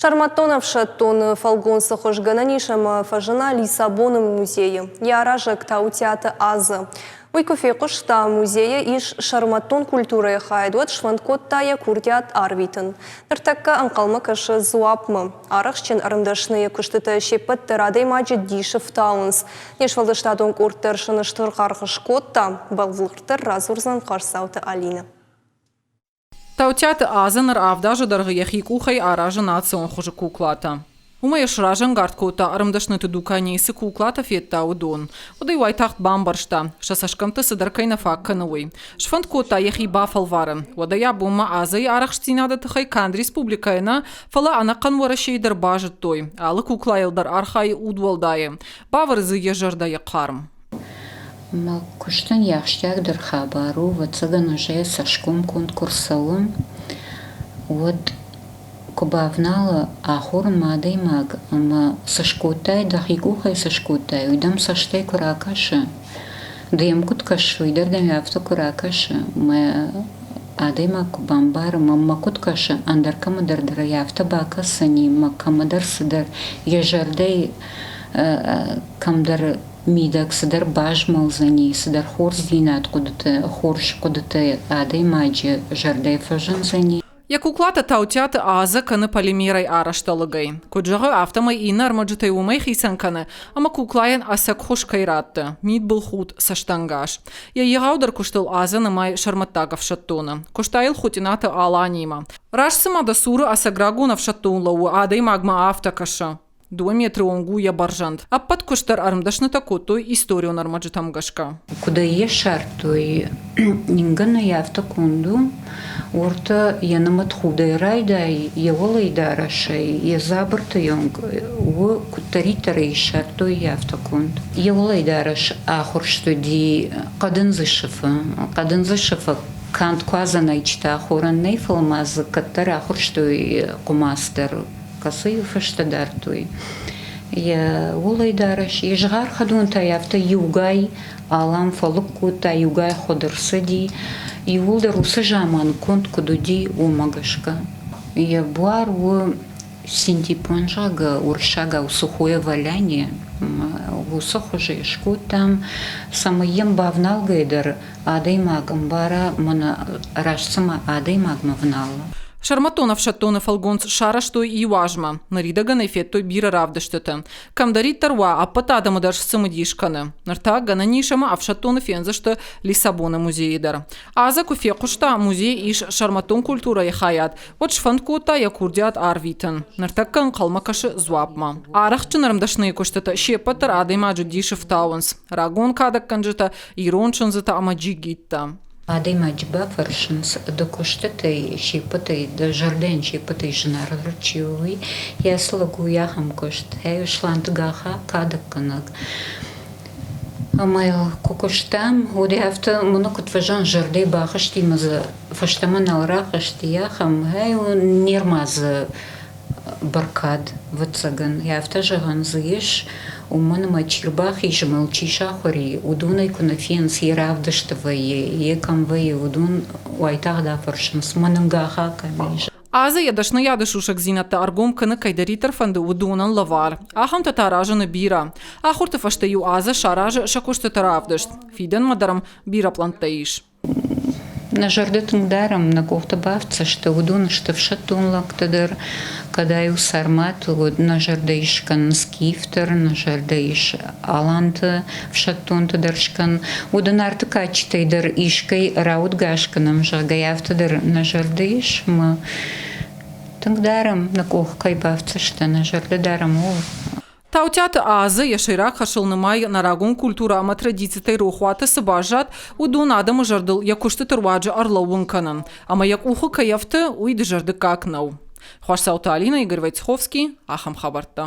Сӕрмӕттон ӕфсӕддоны фӕлгонцы хуыз гӕнӕн ис ӕмӕ фӕзына Лиссабоны музейы. Йӕ аразӕг Таутиаты Азы. Уый куы фехъуыста, музейы ис сӕрмӕттон культурӕйы хайад, уӕд сфӕнд кодта йӕ курдиат арвитын. Ныртӕккӕ ӕнхъӕлмӕ кӕсы дзуапмӕ. Арӕхстджын ӕрмдӕсныйы куыстытӕ се ппӕт дӕр адӕймаджы дисы фтауынц. Не сфӕлдыстадон къорд дӕр сын стыр аргъ скодта. Бӕлвырддӕр радзурдзӕн Хъарцауты Алинӕ. Таутиаты Азӕ ныр авд азы дӕргъы йӕхи къухӕй аразы национ хуызы куклатӕ. Уымӕ йӕ сразӕнгард кодта, ӕрмдӕсныты дуканийы цы куклатӕ федта, уыдон. Уӕд ӕй уайтагъд бамбӕрста, сӕ цӕсгӕмттӕ цыдӕр кӕй нӕ фаг кӕны, уый. Сфӕнд кодта йӕхи бафӕлварын. Уӕдӕй абонмӕ Азӕйы арӕхстдзинады тыххӕй канд республикӕйы нӕ, фӕлӕ ӕнӕхъӕн Уӕрӕсейы дӕр базыдтой. Алы куклайыл дӕр архайы удуӕлдайы. Бавӕры дзы йӕ зӕрдӕйы хъарм. Мӕ куыстӕн йӕ ахсджиагдӕр хабар у, ӕвӕццӕгӕн, ӕз ӕй цӕсгом конд куы рцӕуы, уӕд куы бавналы ахорынмӕ адӕймаг ӕмӕ цы скодтай, дӕхи къухӕй цы скодтай, уый дӕм цӕстӕй куы ракӕсы, ды йӕм куыд кӕсыс, уый дӕр дӕм афтӕ куы ракӕсы, мӕ адӕймаг куы бамбары, мӕнмӕ куыд кӕсы, ӕндӕр кӕмӕдӕр дӕр ӕй афтӕ бакӕсдзӕни мӕ кӕмӕдӕр цыдӕр йӕ зӕрдӕйы кӕмдӕр мидӕг цыдӕр базмӕлдзӕни, цыдӕр хорздзинад хъуыдытӕ, хорз хъуыдытӕ адӕймаджы зӕрдӕйы фӕзындзӕни. Йӕ куклатӕ Таутиаты Азӕ кӕны полимерӕй арӕзт ӕлыгӕй. Куыд зӕгъы, афтӕмӕй иннӕ ӕрмӕджытӕй уымӕй хицӕн кӕны, ӕмӕ куклайӕн ӕцӕг хуыз кӕй радты, мидбылхудт, цӕстӕнгас. Йӕ егъаудӕр куыстыл Азӕ нымайы сӕрмӕттаг ӕфсӕддоны. Куыста йыл Хуытъинаты Аланимӕ. Раст цыма дӕ цуры ӕцӕг рагон ӕфсӕддон лӕууы, адӕймагмӕ афтӕ кӕсы. Дыууӕ метры онг у йӕ бӕрзӕнд. Ӕппӕт куыст дӕр ӕрмдӕснытӕ кодтой историон ӕрмӕджытӕм гӕсгӕ. Куыд ӕй йе ссардтой, ингӕнӕй афтӕ конд у, уӕртӕ йӕ нымӕт худӕй райдай, йӕ уӕлӕй дарӕсӕй, йӕ дзабырты онг у, куыддӕриддӕр ӕй ссардтой, афтӕ конд. Йӕ уӕлӕй дарӕс ахуырст уыди хъӕдындзы сыфы. Хъӕдындзы сыфы канд куадзӕн ӕйчытӕ ахорӕн нӕй, фӕлӕ ма дзы кӕддӕр ахуырстой хъуымац дӕр. Кӕцы-иу фӕстӕ дардтой. Йӕ уӕлӕй дарӕс, йе згъӕр хӕдонтӕй афтӕ иугай Алан фӕлыг кодта, иугай хуыд ӕрцыди. Иууылдӕр уыцы заман конд куыд уыди, уымӕ гӕсгӕ. Йӕ буар у синтепон, зӕгъгӕ, уырыссагау сухое валяние. Уыцы хуызы скодтам, цӕмӕй йӕм бавналгӕйӕ дӕр адӕймаг ӕмбара, мӕнӕ раст цыма адӕймагмӕ вналы. Сӕрмӕттон ӕфсӕддоны фӕлгонц сарӕзтой иу азмӕ. Ныридӕгӕн ӕй федтой бирӕ равдыстыты. Кӕмдӕриддӕр уа, ӕппӕт адӕмы дӕр сцымыдис кӕны. Ныр та гӕнӕн ис ӕмӕ ӕфсӕддоны фендзысты Лиссабоны музейы дӕр. Азӕ куы фехъуыста, музейы ис сӕрмӕттон культурӕйы хайад, уӕд сфӕнд кодта йӕ курдиат арвитын. Ныртӕккӕ ӕнхъӕлмӕ кӕсы дзуапмӕ. Арӕхстджын ӕрмдӕсныйы куыстытӕ се ппӕт дӕр адӕймаджы дисы фтауынц. Рагон кадӕггӕнджытӕ, ирон чындзытӕ ӕмӕ джигиттӕ. Адӕймаджы бафӕрсынц, дӕ куыстытӕй се ппӕтӕй, дӕ зӕрдӕйӕн се ппӕтӕй зынаргъдӕр чи у, уый. Йӕ цы лӕг у, ахӕм куыст. Ӕй Сланты Гаха кадӕггӕнӕг. Ӕмӕ йыл куы куыстам, уӕд афтӕ мӕнӕ куыд фӕзӕгъынц, зӕрдӕйы бахызти ӕмӕ дзы фӕстӕмӕ нал рахызти, ахӕм. Ӕй не рмадзы бӕркад, ӕвӕццӕгӕн. Афтӕ зӕгъӕн дзы ис, уымӕн ӕмӕ чи рбахизы мыл, чи сахуыр и, уыдонӕй куы нӕ фенынц, йе равдысты вӕййы, йе кӕм вӕййы, уыдон уайтагъд афӕрсынц, мӕн ын Гаха кӕм ис. Азы йӕ дӕсныйады сусӕгдзинӕдтӕ ӕргом кӕны кӕйдӕриддӕр фӕнды, уыдонӕн лӕвар. Ахӕмтӕ та разыны бирӕ. Ахуырты фӕстӕ иу Азӕ саразы сӕ куыстыты равдыст. Фидӕнмӕ дӕр ӕм бирӕ пълӕнттӕ ис. Нӕ зӕрдӕ тынг дарӕм, нӕ къухты бафтдзысты, уыдон сты ӕфсӕддон лӕгтӕ дӕр, кӕд-ӕй Сӕрмӕт уыд, нӕ зӕрдӕ ис скӕнын скиф дӕр, нӕ зӕрдӕ ис аланты ӕфсӕддонты дӕр скӕн. Уыд Нарты кадджытӕй дӕр искӕй раудгӕ скӕнӕм, зӕгъгӕ, афтӕ дӕр нӕ зӕрдӕ ис ӕмӕ тынг дарӕм, нӕ къух кӕй бафтдзысты, нӕ зӕрдӕ дарӕм ууыл. Таутиаты Азӕ йӕ сӕйраг хӕсыл нымайы нӕ рагон культурӕ ӕмӕ традицитӕй рохуаты цы баззад, уыдон адӕмы зӕрдыл йӕ куыстыты руаджы ӕрлӕууын кӕнын. Ӕмӕ йӕ къухы кӕй ӕфты, уый дызӕрдыггаг нӕу. Хуасдзауты Алинӕ, Игорь Войцеховский, ахӕм хабӕрттӕ.